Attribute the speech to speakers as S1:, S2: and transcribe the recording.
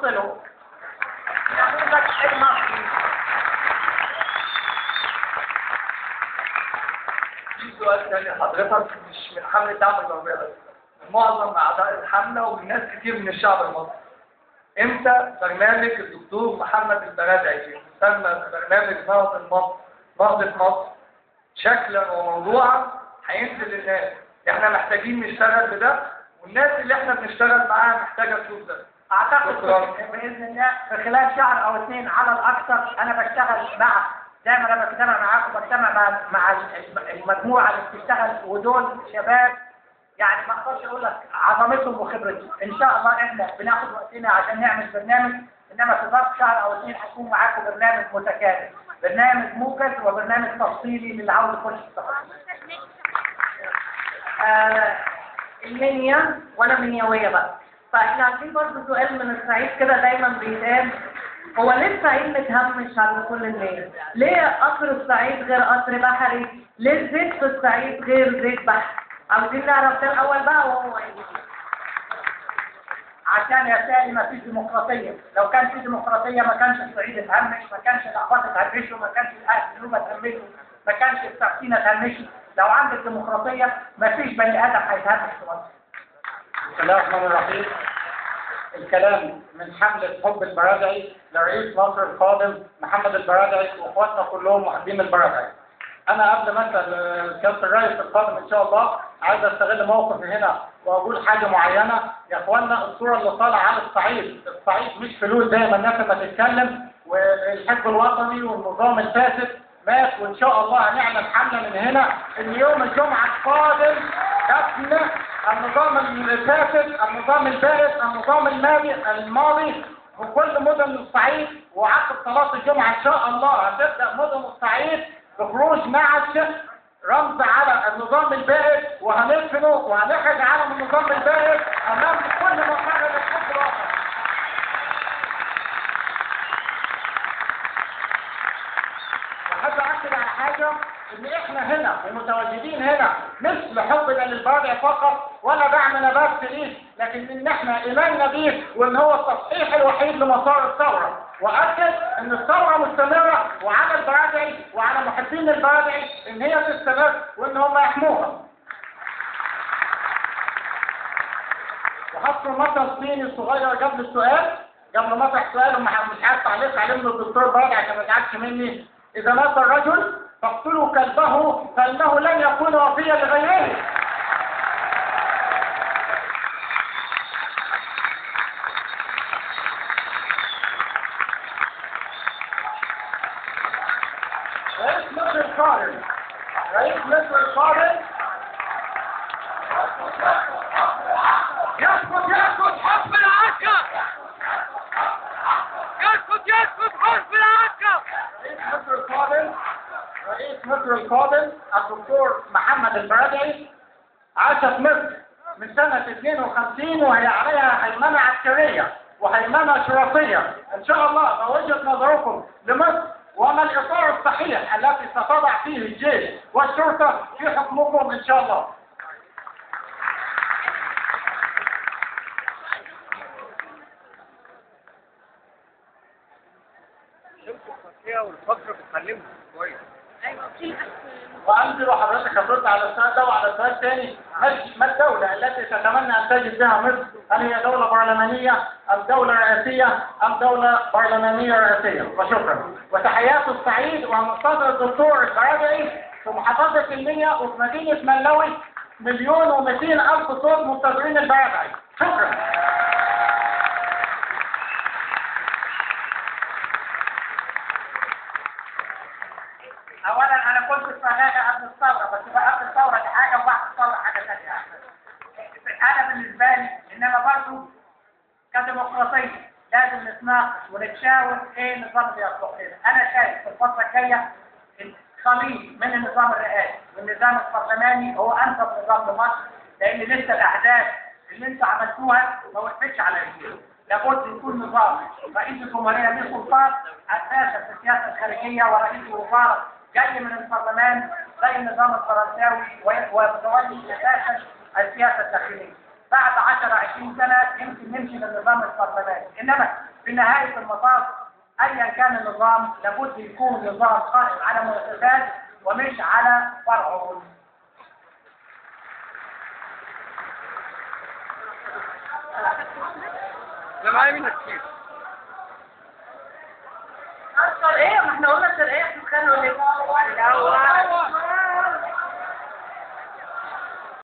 S1: بص له النموذج المصري.
S2: في سؤال تاني حضرتك، مش من حملة دعم الغربية بس، من معظم أعضاء الحملة ومن ناس كتير من الشعب المصري. امتى برنامج الدكتور محمد البرادعي المسمى برنامج نهضة مصر، نهضة مصر شكلا وموضوعا هينزل للناس؟ احنا محتاجين نشتغل بده، والناس اللي احنا بنشتغل معاها محتاجة تشوف ده.
S1: اعتقد باذن الله في خلال شهر او 2 على الاكثر. انا بشتغل مع، زي ما انا بجتمع معاكم بجتمع مع المجموعة اللي بتشتغل، ودول شباب يعني ما اقدرش اقول لك عظمتهم وخبرتهم. ان شاء الله احنا بناخد وقتنا عشان نعمل برنامج، انما في ظرف شهر او 2 هيكون معاكم برنامج متكامل، برنامج موجز وبرنامج تفصيلي للي عاوز يخش في التفاصيل.
S3: المنيا، وانا منيويه بقى، فاحنا عارفين برضه سؤال من الصعيد كده دايما بيتقال، هو ليه الصعيد متهمش عند كل الناس؟ ليه قطر الصعيد غير قطر بحري؟ ليه الزيت في الصعيد غير زيت بحري؟ عاوزين نعرف ده الاول بقى وهو يجي.
S1: عشان يا سالي ما فيش ديمقراطية، لو كان في ديمقراطية ما كانش الصعيد اتهمش، ما كانش الاقباط اتهمشوا، ما كانش الاهل النوبة اتهمشوا، ما كانش السقسينه اتهمشوا. لو عندك ديمقراطية ما فيش بني ادم هيتهمش في مصر.
S4: بسم الله الرحمن الرحيم. الكلام من حملة حب البرادعي لرئيس مصر القادم محمد البرادعي، واخواتنا كلهم محبين البرادعي. انا قبل ما اسال سيادة الرئيس القادم ان شاء الله عايز استغل موقفي هنا واقول حاجة معينة. يا اخوانا، الصورة اللي طالعه على الصعيد، الصعيد مش فلوس زي ما الناس ما تتكلم، والحزب الوطني والنظام الفاسد مات، وان شاء الله هنعمل حمله من هنا ان يوم الجمعة القادم دفن النظام الفاسد، النظام البائس، النظام الماضي في كل مدن الصعيد. وعقب صلاة الجمعة ان شاء الله هتبدا مدن الصعيد بخروج نعش رمز على النظام البائس، وهندفنه وهنخرج علم النظام البائس امام كل مقر للحزب الوطني. وحابب اكد على حاجة، ان احنا هنا ومتواجدين هنا مش لحبنا للبرادعي فقط ولا دعمنا بس ليه، لكن ان احنا ايماننا بيه وان هو التصحيح الوحيد لمسار الثورة. واكد ان الثورة مستمرة، وعلى البرادعي وعلى محبين البرادعي ان هي تستمر وان هم يحموها. وحصل مثل صيني صغير قبل السؤال، قبل ما اطرح سؤال ومش عارف تعليق عليه من الدكتور برادعي عشان ما يزعلش مني. اذا مات الرجل فاقتلوا كلبه فانه لن يكون وفيا لغيره. رئيس مصر القادم، رئيس مصر القادم
S5: يسقط يسقط حزب العسكر، يسقط يسقط حزب العسكر.
S4: رئيس مصر القادم، رئيس مصر القادم الدكتور محمد البرادعي عاشت مصر من سنة 52 وهي عليها هيمنة عسكرية وهيمنة شرطية. إن شاء الله ما وجهة نظركم لمصر وما الإطار الصحيح التي ستضع فيه الجيش والشرطة في حكمكم إن شاء الله؟
S2: والفقر بتعلمهم كويس.
S4: وأنزل وحضرتك هترد على السؤال ده وعلى سؤال ثاني. ما الدولة التي تتمنى أن تجد بها مصر؟ هل هي دولة برلمانية أم دولة رئاسية أم دولة برلمانية رئاسية؟ وشكرا. وتحيات الصعيد. وهنستضيف الدكتور البرادعي في محافظة المنيا وفي مدينة ملوي، 1,200,000 صوت منتظرين البرادعي. شكرا.
S1: اولا انا كنت في ملاغه قبل الثورة، بس بقى قبل الثورة دي حاجة وبعد الثورة حاجة ثانية. انا بالنسبة لي انما برضه كديمقراطيه لازم نتناقش ونتشاور ايه النظام اللي يصلح لنا. انا شايف في الفترة الجاية الخليط من النظام الرئاسي والنظام البرلماني هو انسب نظام لمصر، لان لسه الاحداث اللي انتوا عملتوها ما وقفتش على رجليها. لابد يكون نظام رئيس الجمهورية له سلطات اساسا في السياسة الخارجية، ورئيس الوزراء جاي من البرلمان زي النظام الفرنساوي ومتولي اساسا السياسة الداخلية. بعد 10 20 سنة يمكن نمشي للنظام البرلماني، انما في نهاية المطاف ايا كان النظام لابد يكون نظام قائم على مؤسسات ومش على فرعون.
S5: انا معايا منها كتير.
S3: الشرقية، ما احنا قلنا الشرقية بتتخانقوا ليه؟